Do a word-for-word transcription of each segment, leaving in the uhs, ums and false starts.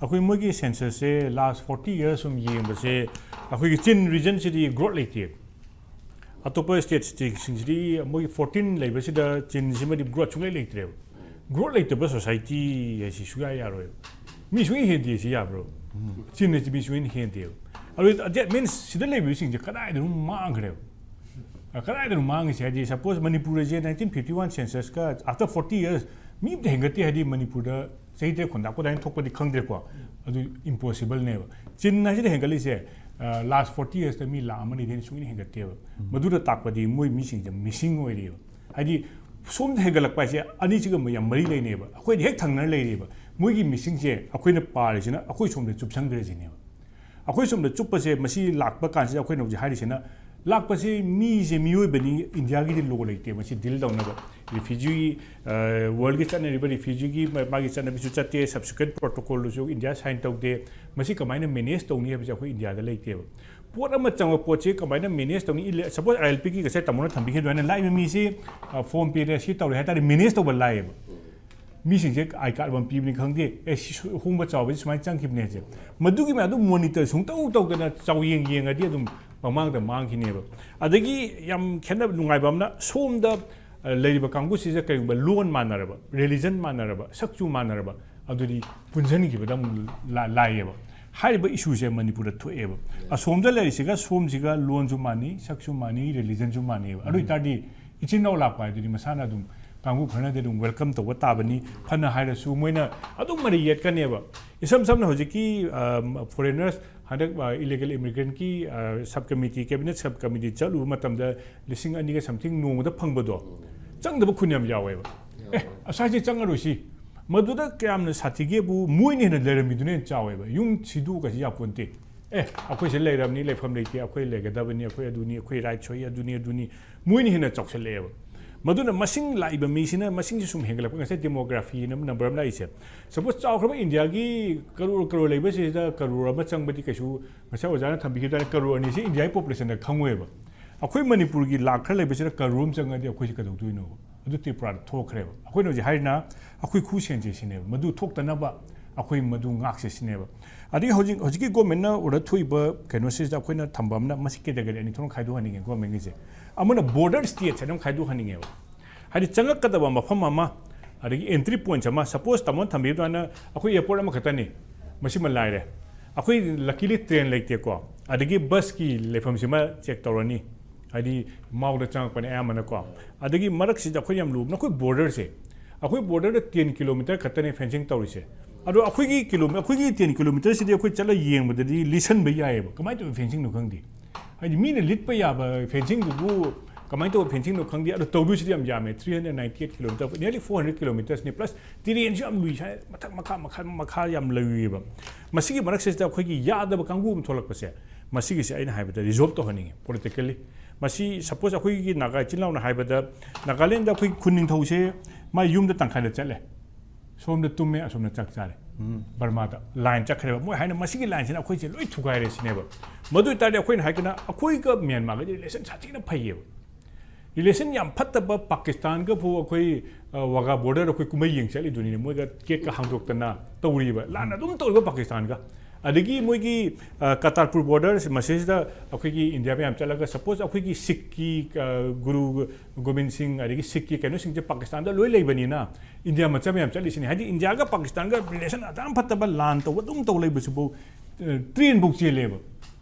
ꯑꯩꯈꯣꯏ ꯃꯣꯏꯒꯤ ꯁꯦꯟꯁꯁꯁꯦ ꯂꯥꯁ forty years ꯁꯨꯝ ꯌꯦꯡꯕꯁꯦ, ꯑꯩꯈꯣꯏꯒꯤ ꯆꯤꯟ ꯔꯤꯖꯟꯁꯤꯗꯤ ꯒ꯭ꯔꯣꯠ ꯂꯩꯇꯦ꯫ ꯑꯇꯣꯞꯄ ꯁ꯭ꯇꯦꯠꯁꯤꯡꯁꯤꯗꯤ ꯃꯣꯏꯒꯤ ꯐꯣꯔꯇꯤꯟ ꯂꯩꯕꯁꯤꯗ ꯆꯤꯟꯁꯤꯃꯗꯤ ꯒ꯭ꯔꯣꯠ ꯁꯨꯡꯂꯩ ꯂꯩꯇ꯭ꯔꯦꯕ꯫ ꯒ꯭ꯔꯣꯠ ꯂꯩꯇꯕ ꯁꯣꯁꯥꯏꯇꯤ ꯍꯥꯏꯁꯤ ꯁꯨꯡꯌꯥ ꯌꯥꯔꯣꯏꯕ꯫ ꯃꯤ ꯁꯨꯡꯍꯦꯟ ꯍꯦꯟꯗꯦ ꯁꯤ ꯌꯥꯕ꯭ꯔꯣ? ꯆꯤꯟ ꯍꯥꯏꯁꯤ ꯃꯤ ꯁꯨꯡꯍꯦꯟ ꯍꯦꯟꯗꯦꯕ꯫ ꯑꯗꯨ that means ꯁꯤꯗ ꯂꯩꯕꯁꯤꯡꯁꯦ ꯀꯗꯥꯏꯗꯅꯣ ꯃꯥꯡꯈ꯭ꯔꯦꯕ꯫ ꯀꯗꯥꯏꯗꯅꯣ ꯃꯥꯡꯉꯤꯁꯦ? ꯍꯥꯏꯗꯤ, ꯁꯄꯣꯁ, ꯃꯅꯤꯄꯨꯔꯁꯦ ꯅꯥꯏꯟꯇꯤꯟ ꯐꯤꯐꯇꯤ ꯋꯥꯟ ꯁꯦꯟꯁꯁꯀ after forty years ꯃꯤ ꯑꯝꯇ ꯍꯦꯟꯒꯠꯇꯦ꯫ ꯍꯥꯏꯗꯤ, ꯃꯅꯤꯄꯨꯔꯗ ꯆꯍꯤ ꯇꯔꯦꯠ ꯈꯨꯟꯗꯥ ꯈꯨꯗꯥꯏꯅ ꯊꯣꯛꯄꯗꯤ ꯈꯪꯗ꯭ꯔꯦꯀꯣ꯫ ꯑꯗꯨ ꯏꯝꯄꯣꯁꯤꯕꯜꯅꯦꯕ꯫ ꯆꯤꯟ ꯍꯥꯏꯁꯤꯅ ꯍꯦꯟꯒꯠꯂꯤꯁꯦ, ꯂꯥꯁ ꯐꯣꯔꯇꯤ ꯌꯔꯁꯇ ꯃꯤ ꯂꯥꯛ ꯑꯃ ꯑꯅꯤꯗꯩ ꯍꯦꯟꯅ ꯁꯨꯡꯍꯦꯟ ꯍꯦꯟꯒꯠꯇꯦꯕ꯫ ꯃꯗꯨꯅ ꯇꯥꯛꯄꯗꯤ ꯃꯣꯏ ꯃꯤꯁꯤꯡꯁꯦ ꯃꯤꯁꯤꯡ ꯑꯣꯏꯔꯤꯑꯕ꯫ ꯍꯥꯏꯗꯤ, ꯁꯣꯝꯗ ꯍꯦꯟꯒꯠꯂꯛꯄ ꯍꯥꯏꯁꯦ ꯑꯅꯤꯁꯤꯒ ꯌꯥꯝ ꯃꯔꯤ ꯂꯩꯅꯩꯕ꯫ ꯑꯩꯈꯣꯏꯗꯤ ꯍꯦꯛ ꯊꯪꯅꯅ ꯂꯩꯔꯤꯑꯕ꯫ ꯃꯣꯏꯒꯤ ꯃꯤꯁꯤꯡꯁꯦ ꯑꯩꯈꯣꯏꯅ ꯄꯥꯔꯤꯁꯤꯅ ꯑꯩꯈꯣꯏ ꯁꯣꯝꯗ ꯆꯨꯞꯁꯟꯈ꯭ꯔꯁꯤꯅꯦꯕ꯫ ꯑꯩꯈꯣꯏ ꯁꯣꯝꯗ ꯆꯨꯞꯄꯁꯦ, ꯃꯁꯤ ꯂꯥꯛꯄ ꯀꯥꯟꯁꯤꯗ ꯑꯩꯈꯣꯏꯅ ꯍꯧꯖꯤꯛ ꯍꯥꯏꯔꯤꯁꯤꯅ, ꯂꯥꯛꯄꯁꯦ ꯃꯤꯁꯦ ꯃꯤꯑꯣꯏꯕꯅꯤ, ꯏꯟꯗꯤꯌꯥꯒꯤꯗꯤ ꯂꯣ ꯂꯩꯇꯦ ꯃꯁꯤ ꯗꯤꯜ ꯇꯧꯅꯕ꯫ ꯔꯤꯐ꯭ꯌꯨꯖꯤꯒꯤ, ꯋꯥꯔꯜꯒꯤ ꯆꯠꯅꯔꯤꯕ ꯔꯤꯐ꯭ꯌꯨꯖꯤꯒꯤ ꯃꯥꯒꯤ ꯆꯠꯅꯕꯤꯁꯨ ꯆꯠꯇꯦ, ꯁꯕꯁꯤꯀ꯭ꯋꯦꯟ ꯄ꯭ꯔꯣꯇꯣꯀꯣꯜꯗꯨꯁꯨ ꯏꯟꯗꯤꯌꯥ ꯁꯥꯏꯟ ꯇꯧꯗꯦ꯫ ꯃꯁꯤ ꯀꯃꯥꯏꯅ ꯃꯦꯅꯦꯖ ꯇꯧꯅꯤ ꯍꯥꯏꯕꯁꯦ ꯑꯩꯈꯣꯏ ꯏꯟꯗꯤꯌꯥꯗ ꯂꯩꯇꯦꯕ꯫ ꯄꯣꯠ ꯑꯃ ꯆꯪꯕ ꯄꯣꯠꯁꯤ ꯀꯃꯥꯏꯅ ꯃꯦꯅꯦꯖ ꯇꯧꯅꯤ? ꯁꯄꯣꯁ, ꯑꯥꯏ ꯑꯦꯜ ꯄꯤꯒꯤ ꯉꯁꯥꯏ ꯇꯥꯃꯣꯅ ꯊꯝꯕꯤꯈꯤꯕ ꯑꯗꯨꯃꯥꯏꯅ, ꯂꯥꯛꯏꯕ ꯃꯤꯁꯤ ꯐꯣꯝ ꯄꯤꯔꯦ, ꯁꯤ ꯇꯧꯔꯦ ꯍꯥꯏ ꯇꯥꯔꯗꯤ ꯃꯦꯅꯦꯖ ꯇꯧꯕ ꯂꯥꯏꯌꯦꯕ꯫ ꯃꯤꯁꯤꯡꯁꯦ ꯑꯥꯏ ꯀꯥꯔꯗ ꯑꯃ ꯄꯤꯕꯅꯤ ꯈꯪꯗꯦ, ꯑꯦ, ꯁꯤ ꯁꯨ-, ꯍꯣꯡꯕ ꯆꯥꯎꯕꯁꯤ ꯁꯨꯃꯥꯏꯅ ꯆꯪꯈꯤꯕꯅꯦ ꯍꯥꯏꯁꯦ꯫ ꯃꯗꯨꯒꯤ ꯃꯌꯥꯝꯗꯨ ꯃꯣꯅꯤꯇꯔ ꯁꯨꯡꯇꯧ ꯇꯧꯗꯅ ꯆꯥꯎꯌꯦꯡ ꯌꯦꯡꯉꯗꯤ ꯑꯗꯨꯝ ꯃꯃꯥꯡꯗ ꯃꯥꯡꯈꯤꯅꯦꯕ꯫ ꯑꯗꯒꯤ ꯌꯥꯝ ꯈꯦꯠꯅꯕ ꯅꯨꯡꯉꯥꯏꯕ ꯑꯃꯅ, ꯁꯣꯝꯗ, ꯑ, ꯂꯩꯔꯤꯕ ꯀꯥꯡꯕꯨꯁꯤꯗ ꯀꯔꯤꯒꯨꯝꯕ ꯂꯣꯟ ꯃꯥꯟꯅꯔꯕ, ꯔꯤꯂꯤꯖꯟ ꯃꯥꯟꯅꯔꯕ, ꯁꯛꯆꯨ ꯃꯥꯟꯅꯔꯕ, ꯑꯗꯨꯗꯤ ꯄꯨꯟꯁꯤꯟꯈꯤꯕꯗ ꯑꯃꯨꯛ ꯂꯥ-, ꯂꯥꯏꯌꯦꯕ꯫ ꯍꯥꯏꯔꯤꯕ ꯏꯁꯨꯁꯦ ꯃꯅꯤꯄꯨꯔꯗ ꯊꯣꯛꯑꯦꯕ꯫ ꯑꯁꯣꯝꯗ ꯂꯩꯔꯤꯁꯤꯒ ꯁꯣꯝꯁꯤꯒ ꯂꯣꯟꯁꯨ ꯃꯥꯟꯅꯩ, ꯁꯛꯁꯨ ꯃꯥꯟꯅꯩ, ꯔꯤꯂꯤꯖꯟꯁꯨ ꯃꯥꯟꯅꯩꯕ꯫ ꯑꯗꯨ ꯑꯣꯏꯇꯥꯔꯗꯤ ꯏꯆꯤꯟ ꯏꯅꯥꯎ ꯂꯥꯛꯄ ꯍꯥꯏꯗꯨꯗꯤ ꯃꯁꯥꯅ ꯑꯗꯨꯝ ꯀꯥꯡꯕꯨ ꯈꯔꯅꯗꯤ ꯑꯗꯨꯝ ꯋꯦꯜꯀꯝ ꯇꯧꯕ ꯇꯥꯕꯅꯤ꯫ ꯐꯅ ꯍꯥꯏꯔꯁꯨ ꯃꯣꯏꯅ ꯑꯗꯨꯝ ꯃꯔꯩ ꯌꯦꯠꯀꯅꯦꯕ꯫ ꯏꯁꯝ ꯁꯝꯅ ꯍꯧꯖꯤꯛꯀꯤ, ꯑꯝ, ꯐꯣꯔꯦꯅꯔꯁ ꯍꯟꯗꯛ, ꯑ, ꯏꯂꯤꯒꯦꯜ ꯏꯃꯤꯒ꯭ꯔꯦꯟꯠꯀꯤ, ꯑ, sub committee, cabinet sub committee ꯆꯠꯂꯨꯕ ꯃꯇꯝꯗ ꯂꯤꯁꯤꯡ ꯑꯅꯤꯒ ꯁꯝꯊꯤꯡ ꯅꯣꯡꯃꯗ ꯐꯪꯕꯗꯣ, ꯆꯪꯗꯕ ꯈꯨꯟ ꯌꯥꯝ ꯌꯥꯎꯋꯦꯕ꯫ ꯑꯦ, ꯑꯁ꯭ꯋꯥꯏꯁꯦ ꯆꯪꯉꯔꯣꯏꯁꯤ꯫ ꯃꯗꯨꯗ ꯀꯌꯥꯝꯅ ꯁꯥꯊꯤꯒꯦꯕꯨ, ꯃꯣꯏꯅ ꯍꯦꯟꯅ ꯂꯩꯔꯝꯃꯤꯗꯨꯅ ꯍꯦꯟꯅ ꯆꯥꯎꯋꯦꯕ꯫ ꯌꯨꯝ ꯁꯤꯗꯣꯛꯑꯒꯁꯤ ꯌꯥꯄꯣꯟꯇꯦ꯫ ꯑꯦ, ꯑꯩꯈꯣꯏꯁꯦ ꯂꯩꯔꯕꯅꯤ, ꯂꯩꯐꯝ ꯂꯩꯇꯦ, ꯑꯩꯈꯣꯏ ꯂꯩꯒꯗꯕꯅꯤ, ꯑꯩꯈꯣꯏ ꯑꯗꯨꯅꯤ, ꯑꯩꯈꯣꯏ ꯔꯥꯏꯠ ꯁꯣꯏ, ꯑꯗꯨꯅꯤ, ꯑꯗꯨꯅꯤ, ꯃꯣꯏꯅ ꯍꯦꯟꯅ ꯆꯥꯎꯁꯜꯂꯛꯑꯦꯕ꯫ ꯃꯗꯨꯅ ꯃꯁꯤꯡ ꯂꯥꯛꯏꯕ ꯃꯤꯁꯤꯅ ꯃꯁꯤꯡꯁꯤ ꯁꯨꯝ ꯍꯦꯟꯒꯠꯂꯛꯄ, ꯉꯁꯥꯏ ꯗꯦꯃꯣꯒ꯭ꯔꯥꯐꯤꯅ ꯅꯝꯕꯔ ꯑꯃ ꯂꯥꯛꯏꯁꯦ꯫ ꯁꯄꯣꯁ, ꯆꯥꯎꯈ꯭ꯔꯕ ꯏꯟꯗꯤꯌꯥꯒꯤ ꯀꯔꯣꯔ ꯀꯔꯣꯔ ꯂꯩꯕꯁꯤꯗ ꯀꯔꯣꯔ ꯑꯃ ꯆꯪꯕꯗꯤ ꯀꯩꯁꯨ, ꯉꯁꯥꯏ ꯑꯣꯖꯥꯅ ꯊꯝꯕꯤꯈꯤꯕ ꯑꯗꯨꯃꯥꯏꯅ ꯀꯔꯣꯔ ꯑꯅꯤꯁꯤ ꯏꯟꯗꯤꯌꯥꯒꯤ ꯄꯣꯄꯨꯂꯦꯁꯟꯗ ꯈꯪꯉꯣꯏꯕ꯫ ꯑꯩꯈꯣꯏ ꯃꯅꯤꯄꯨꯔꯒꯤ ꯂꯥꯛ ꯈꯔ ꯂꯩꯕꯁꯤꯗ ꯀꯔꯣꯔ ꯑꯃ ꯆꯪꯉꯗꯤ ꯑꯩꯈꯣꯏꯁꯦ ꯀꯩꯗꯧꯗꯣꯏꯅꯣꯕ? ꯑꯗꯨ ꯇ꯭ꯔꯤꯄꯨꯔꯥꯗ ꯊꯣꯛꯈ꯭ꯔꯦꯕ꯫ ꯑꯩꯈꯣꯏꯅ ꯍꯧꯖꯤꯛ ꯍꯥꯏꯔꯤꯅ ꯑꯩꯈꯣꯏ ꯈꯨ ꯁꯦꯟꯁꯦ ꯁꯤꯅꯦꯕ꯫ ꯃꯗꯨ ꯊꯣꯛꯇꯅꯕ ꯑꯩꯈꯣꯏ ꯃꯗꯨ ꯉꯥꯛꯁꯦ ꯁꯤꯅꯦꯕ꯫ ꯑꯗꯒꯤ ꯍꯧꯖꯤꯛ, ꯍꯧꯖꯤꯛꯀꯤ ꯒꯣꯔꯃꯦꯟꯅ ꯑꯣꯔꯗꯔ ꯊꯣꯛꯏꯕ ꯀꯩꯅꯣꯁꯤꯗ ꯑꯩꯈꯣꯏꯅ ꯊꯝꯕ ꯑꯃꯅ, ꯃꯁꯤ ꯀꯦꯇꯦꯒꯣꯔꯤ ꯑꯅꯤ ꯊꯣꯛꯅ ꯈꯥꯏꯗꯣꯛꯍꯟꯅꯤꯡꯉꯦ ꯒꯣꯔꯃꯦꯟꯒꯤꯁꯦ꯫ ꯑꯃꯅ ꯕꯣꯔꯗꯔ ꯁ꯭ꯇꯦꯠꯁ ꯍꯥꯏꯅ ꯑꯃ ꯈꯥꯏꯗꯣꯛꯍꯟꯅꯤꯡꯉꯦꯕ꯫ ꯍꯥꯏꯗꯤ ꯆꯪꯉꯛꯀꯗꯕ ꯃꯐꯝ ꯑꯃ, ꯑꯗꯒꯤ ꯑꯦꯟꯇ꯭ꯔꯤ ꯄꯣꯏꯟꯠꯁ ꯑꯃ, ꯁꯄꯣꯁ ꯇꯥꯃꯣꯅ ꯊꯝꯕꯤꯕ ꯑꯗꯨꯃꯥꯏꯅ ꯑꯩꯈꯣꯏ ꯑꯦꯌꯔꯄꯣꯔꯠ ꯑꯃꯈꯛꯇꯅꯤ, ꯃꯁꯤꯃ ꯂꯥꯏꯔꯦ꯫ ꯑꯩꯈꯣꯏ ꯂꯀꯤꯂꯤ ꯇ꯭ꯔꯦꯟ ꯂꯩꯇꯦꯀꯣ, ꯑꯗꯒꯤ ꯕꯁꯀꯤ ꯂꯩꯐꯝꯁꯤꯃ ꯆꯦꯛ ꯇꯧꯔꯅꯤ, ꯍꯥꯏꯗꯤ ꯃꯥꯎꯗ ꯆꯪꯉꯛꯄꯅꯦ ꯑꯌꯥꯝꯕꯅꯀꯣ꯫ ꯑꯗꯒꯤ ꯃꯔꯛꯁꯤꯗ ꯑꯩꯈꯣꯏ ꯌꯥꯝ ꯂꯨꯕꯅ ꯑꯩꯈꯣꯏ ꯕꯣꯔꯗꯔꯁꯦ, ꯑꯩꯈꯣꯏ ꯕꯣꯔꯗꯔꯗ ꯇꯦꯟ ꯀꯤꯂꯣꯃꯤꯇꯔ ꯈꯛꯇꯅꯦ ꯐꯦꯟꯁꯤꯡ ꯇꯧꯔꯤꯁꯦ꯫ ꯑꯗꯣ ꯑꯩꯈꯣꯏꯒꯤ ꯀꯤꯂꯣ-, ꯑꯩꯈꯣꯏꯒꯤ ꯇꯦꯟ ꯀꯤꯂꯣꯃꯤꯇꯔꯁꯤꯗꯤ ꯑꯩꯈꯣꯏ ꯆꯠꯂ ꯌꯦꯡꯕꯗꯗꯤ ꯂꯤꯠꯁꯟꯕ ꯌꯥꯏꯑꯕ꯫ ꯀꯃꯥꯏꯅ ꯇꯧꯕ ꯐꯦꯟꯁꯤꯡꯅꯣ ꯈꯪꯗꯦ꯫ ꯍꯥꯏꯗꯤ ꯃꯤꯅ ꯂꯤꯠꯄ ꯌꯥꯕ ꯐꯦꯟꯁꯤꯡꯗꯨꯕꯨ ꯀꯃꯥꯏꯅ ꯇꯧꯕ ꯐꯦꯟꯁꯤꯡꯅꯣ ꯈꯪꯗꯦ꯫ ꯑꯗꯣ ꯇꯧꯗꯣꯏꯁꯤꯗꯤ ꯌꯥꯝ ꯌꯥꯝꯃꯦ, three hundred ninety eight kilometer, nearly four hundred kilometers ꯅꯤ, plus ꯇꯤꯔꯦꯟꯁꯨ ꯌꯥꯝ ꯂꯨꯏ, ꯁꯥꯏ ꯃꯊꯛ ꯃꯈꯥ, ꯃꯈꯥ, ꯃꯈꯥ ꯌꯥꯝ ꯂꯨꯏꯌꯦꯕ꯫ ꯃꯁꯤꯒꯤ ꯃꯔꯛꯁꯤꯗ ꯑꯩꯈꯣꯏꯒꯤ ꯌꯥꯗꯕ ꯀꯥꯡꯕꯨ ꯑꯃ ꯊꯣꯛꯂꯛꯄꯁꯦ, ꯃꯁꯤꯒꯤꯁꯦ ꯑꯩꯅ ꯍꯥꯏꯕꯗ ꯔꯤꯖꯣꯜꯕ ꯇꯧꯍꯟꯅꯤꯡꯉꯤ ꯄꯣꯂꯤꯇꯤꯀꯦꯜꯂꯤ꯫ ꯃꯁꯤ ꯁꯄꯣꯁ ꯑꯩꯈꯣꯏꯒꯤ ꯅꯥꯒꯥ ꯏꯆꯤꯜ ꯏꯅꯥꯎꯅ ꯍꯥꯏꯕꯗ, ꯅꯥꯒꯥꯂꯦꯟꯗ ꯑꯩꯈꯣꯏ ꯈꯨꯟ ꯅꯤꯡꯊꯧꯁꯦ ꯃꯥꯏ ꯌꯨꯝꯗ ꯇꯪꯈꯥꯏꯗ ꯆꯠꯂꯦ, ꯁꯣꯝꯗ ꯇꯨꯝꯃꯦ, ꯑꯁꯣꯝꯗ ꯆꯥꯛ ꯆꯥꯔꯦ꯫ ꯕꯔꯃꯥꯗ ꯂꯥꯏꯟ ꯆꯠꯈ꯭ꯔꯦꯕ꯫ ꯃꯣꯏ ꯍꯥꯏꯅ ꯃꯁꯤꯒꯤ ꯂꯥꯏꯟꯁꯤꯅ ꯑꯩꯈꯣꯏꯁꯦ ꯂꯣꯏ ꯊꯨꯒꯥꯏꯔꯦ ꯁꯤꯅꯦꯕ꯫ ꯃꯗꯨ ꯑꯣꯏꯇꯥꯔꯗꯤ ꯑꯩꯈꯣꯏꯅ ꯍꯥꯏꯒꯅ ꯑꯩꯈꯣꯏꯒ ꯃ꯭ꯌꯥꯟꯃꯥꯔꯒꯗꯤ ꯔꯤꯂꯦꯁꯟ ꯁꯥꯊꯤꯅ ꯐꯩꯌꯦꯕ꯫ ꯔꯤꯂꯦꯁꯟ ꯌꯥꯝ ꯐꯠꯇꯕ ꯄꯥꯀꯤꯁꯇꯥꯟꯒ ꯐꯥꯎ ꯑꯩꯈꯣꯏ, ꯑ, ꯋꯥꯒꯥ ꯕꯣꯔꯗꯔ ꯑꯩꯈꯣꯏ ꯀꯨꯝꯍꯩ ꯌꯦꯡ ꯆꯠꯂꯤꯗꯨꯅꯤꯅꯦ, ꯃꯣꯏꯒ ꯒꯦꯠꯀ ꯍꯥꯡꯗꯣꯛꯇꯅ ꯇꯧꯔꯤꯕ, ꯂꯥꯟ ꯑꯗꯨꯝ ꯇꯧꯔꯤꯕ ꯄꯥꯀꯤꯁꯇꯥꯟꯒ꯫ ꯑꯗꯒꯤ ꯃꯣꯏꯒꯤ, ꯑ, ꯀꯔꯇꯥꯔꯄꯨꯔ ꯕꯣꯔꯗꯔ ꯃꯁꯤꯁꯤꯗ ꯑꯩꯈꯣꯏꯒꯤ ꯏꯟꯗꯤꯌꯥ ꯃꯌꯥꯝ ꯆꯠꯂꯒ, ꯁꯄꯣꯁ ꯑꯩꯈꯣꯏꯒꯤ ꯁꯤꯈꯀꯤ, ꯑ, ꯒꯨꯔꯨ ꯒꯣꯕꯤꯟ ꯁꯤꯡ ꯑꯗꯒꯤ ꯁꯤꯈꯀꯤ ꯀꯩꯅꯣꯁꯤꯡꯁꯦ ꯄꯥꯀꯤꯁꯇꯥꯟꯗ ꯂꯣꯏ ꯂꯩꯕꯅꯤꯅ ꯏꯟꯗꯤꯌꯥ ꯃꯆꯥ ꯃꯌꯥꯝ ꯆꯠꯂꯤꯁꯤꯅꯤ꯫ ꯍꯥꯏꯗꯤ ꯏꯟꯗꯤꯌꯥꯒ ꯄꯥꯀꯤꯁꯇꯥꯟꯒ ꯔꯤꯂꯦꯁꯟ ꯑꯗꯨꯝ ꯐꯠꯇꯕ, ꯂꯥꯟ ꯇꯧꯕ ꯑꯗꯨꯝ ꯇꯧ ꯂꯩꯕꯁꯤꯕꯨ, ꯑ, ꯇ꯭ꯔꯦꯟꯐꯧ ꯆꯦꯜꯂꯦꯕ,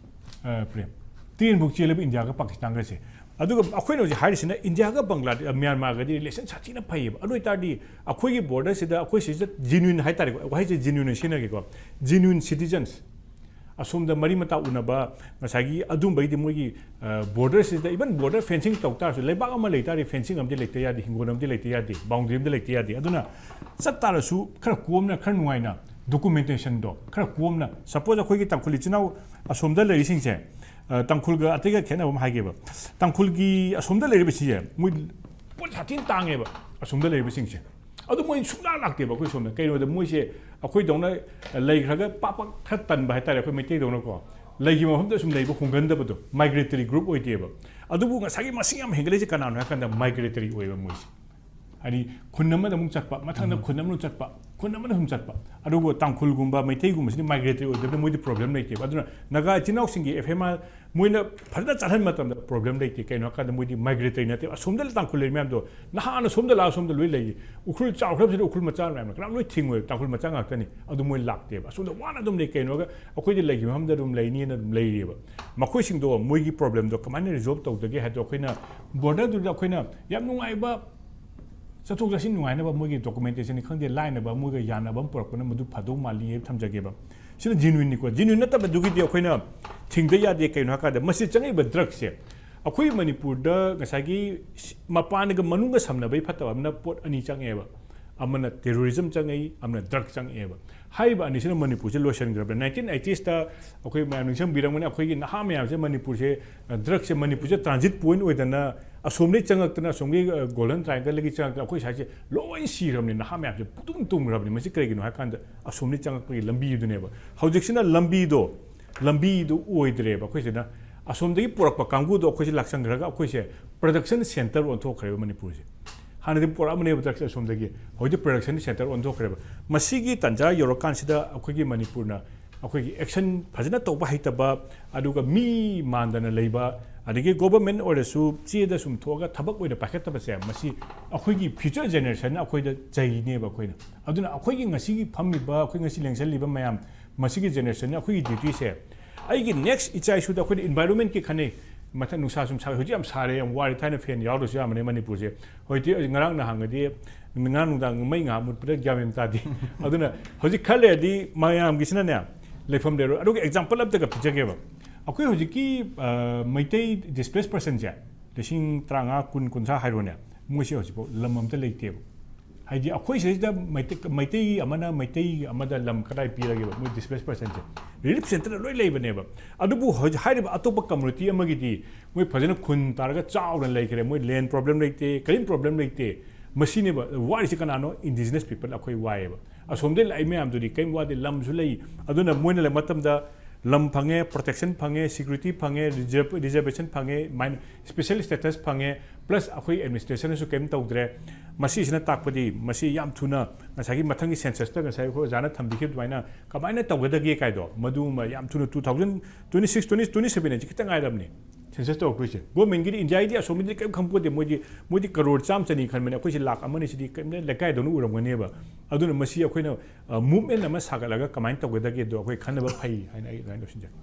ꯑ, ꯄ꯭ꯔꯦꯝ꯫ ꯇ꯭ꯔꯦꯟꯐꯧ ꯆꯦꯜꯂꯦꯕ ꯏꯟꯗꯤꯌꯥꯒ ꯄꯥꯀꯤꯁꯇꯥꯟꯒꯁꯦ꯫ ꯑꯗꯨꯒ ꯑꯩꯈꯣꯏꯅ ꯍꯧꯖꯤꯛ ꯍꯥꯏꯔꯤꯁꯤꯅ ꯏꯟꯗꯤꯌꯥꯒ ꯕꯪꯒ꯭ꯂꯥꯗꯦ-, ꯃ꯭ꯌꯥꯟꯃꯥꯔꯒꯗꯤ ꯔꯤꯂꯦꯁꯟ ꯁꯥꯊꯤꯅ ꯐꯩꯌꯦꯕ꯫ ꯑꯗꯨ ꯑꯣꯏꯇꯥꯔꯗꯤ ꯑꯩꯈꯣꯏꯒꯤ ꯕꯣꯔꯗꯔꯁꯤꯗ ꯑꯩꯈꯣꯏ ꯁꯤꯗ ꯖꯦꯅ꯭ꯌꯨꯟ ꯍꯥꯏꯇꯥꯔꯦꯀꯣ, ꯋꯥꯍꯩꯁꯦ ꯖꯦꯅ꯭ꯌꯨꯟ ꯑꯣꯏꯅ ꯁꯤꯖꯤꯟꯅꯒꯦꯀꯣ, ꯖꯦꯅ꯭ꯌꯨꯟ ꯁꯤꯇꯤꯖꯟꯁ, ꯑꯁꯣꯝꯗ ꯃꯔꯤ ꯃꯇꯥ ꯎꯅꯕ ꯉꯁꯥꯏꯒꯤ ꯑꯗꯨꯝꯕꯒꯤꯗꯤ ꯃꯣꯏꯒꯤ, ꯑ, ꯕꯣꯔꯗꯔꯁꯤꯗ, ꯏꯚꯟ ꯕꯣꯔꯗꯔ ꯐꯦꯟꯁꯤꯡ ꯇꯧ ꯇꯥꯔꯁꯨ, ꯂꯩꯕꯥꯛ ꯑꯃ ꯂꯩ ꯇꯥꯔꯗꯤ ꯐꯦꯟꯁꯤꯡ ꯑꯃꯗꯤ ꯂꯩꯇ ꯌꯥꯗꯦ, ꯍꯤꯡꯒꯣꯜ ꯑꯃꯗꯤ ꯂꯩꯇ ꯌꯥꯗꯦ, ꯕꯥꯎꯟꯗꯔꯤ ꯑꯃꯗꯤ ꯂꯩꯇ ꯌꯥꯗꯦ꯫ ꯑꯗꯨꯅ ꯆꯠ ꯇꯥꯔꯁꯨ ꯈꯔ ꯀꯣꯝꯅ, ꯈꯔ ꯅꯨꯡꯉꯥꯏꯅ ꯗꯣꯀꯨꯃꯦꯟꯇꯦꯁꯟꯗꯣ ꯈꯔ ꯀꯣꯝꯅ, ꯁꯄꯣꯁ ꯑꯩꯈꯣꯏꯒꯤ ꯇꯥꯡꯈꯨꯜ ꯏꯆꯤꯟ ꯏꯅꯥꯎ ꯑꯁꯣꯝꯗ ꯂꯩꯔꯤꯁꯤꯡꯁꯦ, ꯑ, ꯇꯥꯡꯈꯨꯜꯒ ꯑꯇꯩꯒ ꯈꯦꯠꯅꯕ ꯑꯃ ꯍꯥꯏꯒꯦꯕ꯫ ꯇꯥꯡꯈꯨꯜꯒꯤ ꯑꯁꯣꯝꯗ ꯂꯩꯔꯤꯕꯁꯤꯁꯦ ꯃꯣꯏ ꯄꯣꯠ ꯁꯥꯊꯤꯅ ꯇꯥꯡꯉꯦꯕ ꯑꯁꯣꯝꯗ ꯂꯩꯔꯤꯕꯁꯤꯡꯁꯦ꯫ ꯑꯗꯨ ꯃꯣꯏ ꯁꯨꯡꯂꯥꯛ ꯂꯥꯛꯇꯦꯕ ꯑꯩꯈꯣꯏ ꯁꯣꯝꯗ꯫ ꯀꯩꯅꯣꯗ ꯃꯣꯏꯁꯦ ꯑꯩꯈꯣꯏꯗꯧꯅ ꯂꯩꯈ꯭ꯔꯒ ꯄꯥꯛ ꯄꯥꯛ ꯈꯔ ꯇꯟꯕ ꯍꯥꯏꯇꯥꯔꯦ, ꯑꯩꯈꯣꯏ ꯃꯩꯇꯩꯗꯧꯅꯀꯣ꯫ ꯂꯩꯈꯤꯕ ꯃꯐꯝꯗ ꯁꯨꯝ ꯂꯩꯕ ꯍꯣꯡꯒꯟꯗꯕꯗꯣ, ꯃꯥꯏꯒ꯭ꯔꯦꯇꯔꯤ ꯒ꯭ꯔꯨꯞ ꯑꯣꯏꯗꯦꯕ꯫ ꯑꯗꯨꯕꯨ ꯉꯁꯥꯏꯒꯤ ꯃꯁꯤꯡ ꯌꯥꯝ ꯍꯦꯟꯒꯠꯂꯛꯏꯁꯦ ꯀꯅꯥꯅꯣ ꯍꯥꯏ ꯀꯥꯟꯗ ꯃꯥꯏꯒ꯭ꯔꯦꯇꯔꯤ ꯑꯣꯏꯕ ꯃꯣꯏꯁꯦ꯫ ꯍꯥꯏꯗꯤ ꯈꯨꯟ ꯑꯃꯗ ꯑꯃꯨꯛ ꯆꯠꯄ, ꯃꯊꯪꯗ ꯈꯨꯟ ꯑꯃꯗ ꯆꯠꯄ, ꯈꯨꯟ ꯑꯃꯗ ꯁꯨꯝ ꯆꯠꯄ꯫ ꯑꯗꯨꯕꯨ ꯇꯥꯡꯈꯨꯜꯒꯨꯝꯕ, ꯃꯩꯇꯩꯒꯨꯝꯕꯁꯤꯗꯤ migratory ꯑꯣꯏꯗꯕꯅꯤꯅ ꯃꯣꯏꯗꯤ problem ꯂꯩꯇꯦꯕ꯫ ꯑꯗꯨꯅ ꯅꯥꯒꯥ ꯏꯆꯤꯟ ꯏꯅꯥꯎꯁꯤꯡꯒꯤ F M R ꯃꯣꯏꯅ ꯐꯖꯅ ꯆꯠꯍꯟꯕ ꯃꯇꯝꯗ problem ꯂꯩꯇꯦ꯫ ꯀꯩꯅꯣ ꯍꯥꯏꯀꯥꯟꯗ ꯃꯣꯏꯗꯤ migratory ꯅꯠꯇꯦꯕ꯫ ꯑꯁꯣꯝꯗ ꯇꯥꯡꯈꯨꯜ ꯂꯩꯔꯤ ꯃꯌꯥꯝꯗꯣ ꯅꯍꯥꯟꯅ ꯁꯣꯝꯗ ꯂꯥꯛꯑ ꯁꯣꯝꯗ ꯂꯣꯏ ꯂꯩꯌꯦ꯫ ꯎꯈ꯭ꯔꯨꯜ ꯆꯥꯎꯈ꯭ꯔꯕꯁꯤꯗ ꯎꯈ꯭ꯔꯨꯜ ꯃꯆꯥ ꯃꯌꯥꯝꯅ ꯀꯅꯥꯝ ꯂꯣꯏ ꯊꯤꯡꯉꯣꯏꯕ, ꯇꯥꯡꯈꯨꯜ ꯃꯆꯥ ꯉꯥꯛꯇꯅꯤ꯫ ꯑꯗꯨ ꯃꯣꯏ ꯂꯥꯛꯇꯦꯕ꯫ ꯑꯁꯣꯝꯗ ꯋꯥꯅ ꯑꯗꯨꯝ ꯂꯩ꯫ ꯀꯩꯅꯣꯒ ꯑꯩꯈꯣꯏꯗꯤ ꯂꯩꯈꯤꯕ ꯃꯐꯝꯗ ꯑꯗꯨꯝ ꯂꯩꯅꯤꯅ ꯑꯗꯨꯝ ꯂꯩꯔꯤꯑꯕ꯫ ꯃꯈꯣꯏꯁꯤꯡꯗꯣ ꯃꯣꯏꯒꯤ problemꯗꯣ ꯀꯃꯥꯏꯅ resolve ꯇꯧꯗꯒꯦ ꯍꯥꯏꯕꯗꯣ ꯑꯩꯈꯣꯏꯅ borderꯗꯨꯗ ꯑꯩꯈꯣꯏꯅ ꯌꯥꯝ ꯅꯨꯡꯉꯥꯏꯕ ꯆꯠꯊꯣꯛ ꯆꯠꯁꯤꯟ ꯅꯨꯡꯉꯥꯏꯅꯕ ꯃꯣꯏꯒꯤ documentationꯅꯤ ꯈꯪꯗꯦ, ꯂꯥꯏꯅꯕ ꯃꯣꯏꯒ ꯌꯥꯅꯕ ꯑꯃ ꯄꯨꯔꯛꯄꯅ ꯃꯗꯨ ꯐꯗꯧ ꯃꯥꯜꯂꯤ ꯍꯥꯏꯕ ꯊꯝꯖꯒꯦꯕ꯫ ꯁꯤꯅ genuineꯅꯤꯀꯣ꯫ Genuine ꯅꯠꯇꯕꯗꯨꯒꯤꯗꯤ ꯑꯩꯈꯣꯏꯅ ꯊꯤꯡꯗ ꯌꯥꯗꯦ꯫ ꯀꯩꯅꯣ ꯍꯥꯏꯀꯥꯟꯗ ꯃꯁꯤ ꯆꯪꯉꯛꯏꯕ drugꯁꯦ ꯑꯩꯈꯣꯏ ꯃꯅꯤꯄꯨꯔꯗ ꯉꯁꯥꯏꯒꯤ ꯃꯄꯥꯟꯒ ꯃꯅꯨꯡꯒ ꯁꯝꯅꯕꯒꯤ ꯐꯠꯇꯕ ꯑꯃꯅ ꯄꯣꯠ ꯑꯅꯤ ꯆꯪꯉꯛꯑꯦꯕ꯫ ꯑꯃꯅ terrorism ꯆꯪꯉꯛꯏ, ꯑꯃꯅ drug ꯆꯪꯉꯛꯑꯦꯕ꯫ ꯍꯥꯏꯔꯤꯕ ꯑꯅꯤꯁꯤꯅ ꯃꯅꯤꯄꯨꯔꯁꯦ ꯂꯣꯏꯁꯤꯟꯈ꯭ꯔꯕꯅꯤ꯫ Nineteen eightiesꯇ ꯑꯩꯈꯣꯏ ꯃꯌꯥꯝ ꯅꯤꯡꯁꯤꯡꯕꯤꯔꯝꯒꯅꯤ, ꯑꯩꯈꯣꯏꯒꯤ ꯅꯍꯥ ꯃꯌꯥꯝꯁꯦ ꯃꯅꯤꯄꯨꯔꯁꯦ, drugꯁꯦ ꯃꯅꯤꯄꯨꯔꯁꯦ transit point ꯑꯣꯏꯗꯅ ꯑꯁꯣꯝꯗꯒꯤ ꯆꯪꯉꯛꯇꯅ ꯑꯁꯣꯝꯒꯤ, ꯑ, Golden Triangleꯗꯒꯤ ꯆꯪꯉꯛꯇꯅ ꯑꯩꯈꯣꯏ ꯁ꯭ꯋꯥꯏꯁꯦ ꯂꯣꯏ ꯁꯤꯔꯕꯅꯤ, ꯅꯍꯥ ꯃꯌꯥꯝꯁꯦ ꯄꯨꯡꯇꯨꯝ ꯇꯨꯝꯈ꯭ꯔꯕꯅꯤ꯫ ꯃꯁꯤ ꯀꯔꯤꯒꯤꯅꯣ ꯍꯥꯏꯀꯥꯟꯗ ꯑꯁꯣꯝꯗꯒꯤ ꯆꯪꯉꯛꯄꯒꯤ ꯂꯝꯕꯤꯗꯨꯅꯦꯕ꯫ ꯍꯧꯖꯤꯛꯁꯤꯅ ꯂꯝꯕꯤꯗꯣ, ꯂꯝꯕꯤꯗꯨ ꯑꯣꯏꯗ꯭ꯔꯦꯕ꯫ ꯑꯩꯈꯣꯏꯁꯤꯅ ꯑꯁꯣꯝꯗꯒꯤ ꯄꯨꯔꯛꯄ ꯀꯥꯡꯕꯨꯗꯣ ꯑꯩꯈꯣꯏꯁꯦ ꯂꯥꯛꯁꯟꯈ꯭ꯔꯒ ꯑꯩꯈꯣꯏꯁꯦ production centre ꯑꯣꯟꯊꯣꯛꯈ꯭ꯔꯦꯕ ꯃꯅꯤꯄꯨꯔꯁꯦ꯫ ꯍꯥꯟꯅꯗꯤ ꯄꯨꯔꯛꯑꯝꯕꯅꯦꯕ drugꯁꯦ ꯑꯁꯣꯝꯗꯒꯤ, ꯍꯧꯖꯤꯛꯇꯤ production centre ꯑꯣꯟꯊꯣꯛꯈ꯭ꯔꯦꯕ꯫ ꯃꯁꯤꯒꯤ ꯇꯥꯟꯖꯥ ꯌꯧꯔꯀꯥꯟꯁꯤꯗ ꯑꯩꯈꯣꯏꯒꯤ ꯃꯅꯤꯄꯨꯔꯅ ꯑꯩꯈꯣꯏꯒꯤ action ꯐꯖꯅ ꯇꯧꯕ ꯍꯩꯇꯕ, ꯑꯗꯨꯒ ꯃꯤ ꯃꯥꯟꯗꯅ ꯂꯩꯕ, ꯑꯗꯒꯤ government ꯑꯣꯏꯔꯁꯨ ꯆꯦꯗ ꯁꯨꯝ ꯊꯣꯛꯑꯒ ꯊꯕꯛ ꯑꯣꯏꯅ ꯄꯥꯏꯈꯠꯇꯕꯁꯦ, ꯃꯁꯤ ꯑꯩꯈꯣꯏꯒꯤ future generationꯅ ꯑꯩꯈꯣꯏꯗ ꯆꯩꯅꯦꯕ ꯑꯩꯈꯣꯏꯅ꯫ ꯑꯗꯨꯅ ꯑꯩꯈꯣꯏꯒꯤ ꯉꯁꯤꯒꯤ ꯐꯝꯃꯤꯕ, ꯑꯩꯈꯣꯏ ꯉꯁꯤ ꯂꯦꯡꯁꯜꯂꯤꯕ ꯃꯌꯥꯝ, ꯃꯁꯤꯒꯤ generationꯅ ꯑꯩꯈꯣꯏꯒꯤ dutyꯁꯦ, ꯑꯩꯒꯤ next ꯏꯆꯥ ꯏꯁꯨꯗ ꯑꯩꯈꯣꯏꯅ environmentꯀꯤ ꯈꯟꯅꯩ꯫ ꯃꯊꯛ ꯅꯨꯡꯁꯥ ꯁꯨꯝ ꯁꯥ-, ꯍꯧꯖꯤꯛ ꯌꯥꯝ ꯁꯥꯔꯦ, ꯌꯥꯝ ꯋꯥꯔꯦ, ꯊꯥꯏꯅ fan ꯌꯥꯎꯗ꯭ꯔꯁꯨ ꯌꯥꯝꯕꯅꯦ ꯃꯅꯤꯄꯨꯔꯁꯦ꯫ ꯍꯧꯖꯤꯛꯇꯤ ꯉꯔꯥꯡ ꯅꯍꯥꯟꯒꯗꯤ ꯉꯔꯥꯡ ꯅꯨꯡꯗꯥꯡ ꯃꯩ ꯉꯥꯏꯍꯥꯛ ꯃꯨꯠꯄꯗ ꯒ꯭ꯌꯥꯟ ꯃꯦꯟ ꯇꯥꯗꯦ꯫ ꯑꯗꯨꯅ ꯍꯧꯖꯤꯛ ꯈꯔ ꯂꯩꯔꯗꯤ ꯃꯌꯥꯝꯒꯤꯁꯤꯅꯅꯦ ꯂꯩꯐꯝ ꯂꯩꯔꯣꯏ꯫ ꯑꯗꯨꯒ example ꯑꯝꯇꯒ ꯄꯤꯖꯒꯦꯕ꯫ ꯑꯩꯈꯣꯏ ꯍꯧꯖꯤꯛꯀꯤ, ꯑ, ꯃꯩꯇꯩ displaced personꯁꯦ ꯂꯤꯁꯤꯡ ꯇꯔꯥꯃꯉꯥ, ꯀꯨꯟ, ꯀꯨꯟꯊ꯭ꯔꯥ ꯍꯥꯏꯔꯣꯅꯦ, ꯃꯣꯏꯁꯦ ꯍꯧꯖꯤꯛꯐꯥꯎ ꯂꯝ ꯑꯝꯇ ꯂꯩꯇꯦꯕ꯫ ꯍꯥꯏꯗꯤ ꯑꯩꯈꯣꯏ ꯁꯤꯗꯩꯁꯤꯗ ꯃꯩꯇꯩ, ꯃꯩꯇꯩ ꯑꯃꯅ ꯃꯩꯇꯩ ꯑꯃꯗ ꯂꯝ ꯀꯗꯥꯏ ꯄꯤꯔꯒꯦꯕ? ꯃꯣꯏ displaced personꯁꯦ relief centreꯗ ꯂꯣꯏ ꯂꯩꯕꯅꯦꯕ꯫ ꯑꯗꯨꯕꯨ ꯍꯧꯖꯤꯛ ꯍꯥꯏꯔꯤꯕ ꯑꯇꯣꯞꯄ community ꯑꯃꯒꯤꯗꯤ ꯃꯣꯏ ꯐꯖꯅ ꯈꯨꯟ ꯇꯥꯔꯒ ꯆꯥꯎꯅ ꯂꯩꯈ꯭ꯔꯦ꯫ ꯃꯣꯏ land problem ꯂꯩꯇꯦ, ꯀꯔꯤꯝ problem ꯂꯩꯇꯦ꯫ ꯃꯁꯤꯅꯦꯕ ꯋꯥꯔꯤꯁꯤ꯫ ꯀꯅꯥꯅꯣ? Indigenous people ꯑꯩꯈꯣꯏ ꯋꯥꯏꯌꯦꯕ꯫ ꯑꯁꯣꯝꯗꯩ ꯂꯥꯛꯏ ꯃꯌꯥꯝꯗꯨꯗꯤ ꯀꯔꯤꯝ ꯋꯥꯗꯦ, ꯂꯝꯁꯨ ꯂꯩ꯫ ꯑꯗꯨꯅ ꯃꯣꯏꯅ ꯂꯩ ꯃꯇꯝꯗ ꯂꯝ ꯐꯪꯉꯦ, protection ꯐꯪꯉꯦ, security ꯐꯪꯉꯦ, reserve reservation ꯐꯪꯉꯦ, ꯃꯥꯏꯅ special status ꯐꯪꯉꯦ, plus ꯑꯩꯈꯣꯏ administrationꯅꯁꯨ ꯀꯔꯤꯝ ꯇꯧꯗ꯭ꯔꯦ꯫ ꯃꯁꯤꯁꯤꯅ ꯇꯥꯛꯄꯗꯤ ꯃꯁꯤ ꯌꯥꯝ ꯊꯨꯅ ꯉꯁꯥꯏꯒꯤ ꯃꯊꯪꯒꯤ censusꯇ ꯉꯁꯥꯏ ꯑꯩꯈꯣꯏ ꯑꯣꯖꯥꯅ ꯊꯝꯕꯤꯈꯤꯕ ꯑꯗꯨꯃꯥꯏꯅ ꯀꯃꯥꯏꯅ ꯇꯧꯒꯗꯒꯦ ꯀꯥꯏꯗꯣ, ꯃꯗꯨꯃ ꯌꯥꯝ ꯊꯨꯅ two thousand twenty six, twenty twenty seven ꯍꯥꯏꯁꯦ ꯈꯤꯇꯪ ꯉꯥꯏꯔꯕꯅꯤ census ꯇꯧꯔꯛꯇꯣꯏꯁꯦ꯫ Governmentꯀꯤꯗꯤ, Indiaꯒꯤꯗꯤ ꯑꯁꯣꯝꯒꯤꯗꯤ ꯀꯔꯤꯝ ꯈꯪꯄꯣꯠꯇꯦ꯫ ꯃꯣꯏꯗꯤ ꯃꯣꯏꯗꯤ ꯀꯔꯣꯔ ꯆꯥꯝꯃ ꯆꯅꯤ ꯈꯟꯕꯅꯦ, ꯑꯩꯈꯣꯏꯁꯤ ꯂꯥꯛ ꯑꯃꯅꯤ ꯁꯤꯗꯤ ꯀꯔꯤꯝꯇ ꯂꯩꯀꯥꯏꯗꯧꯅ ꯎꯔꯝꯒꯅꯦꯕ꯫ ꯑꯗꯨꯅ ꯃꯁꯤ ꯑꯩꯈꯣꯏꯅ movement ꯑꯃ ꯁꯥꯒꯠꯂꯒ ꯀꯃꯥꯏꯅ ꯇꯧꯒꯗꯒꯦꯗꯣ ꯑꯩꯈꯣꯏ ꯈꯟꯅꯕ ꯐꯩ ꯍꯥꯏꯅ ꯑꯩ ꯑꯗꯨꯃꯥꯏꯅ ꯂꯣꯏꯁꯤꯟꯖꯒꯦ꯫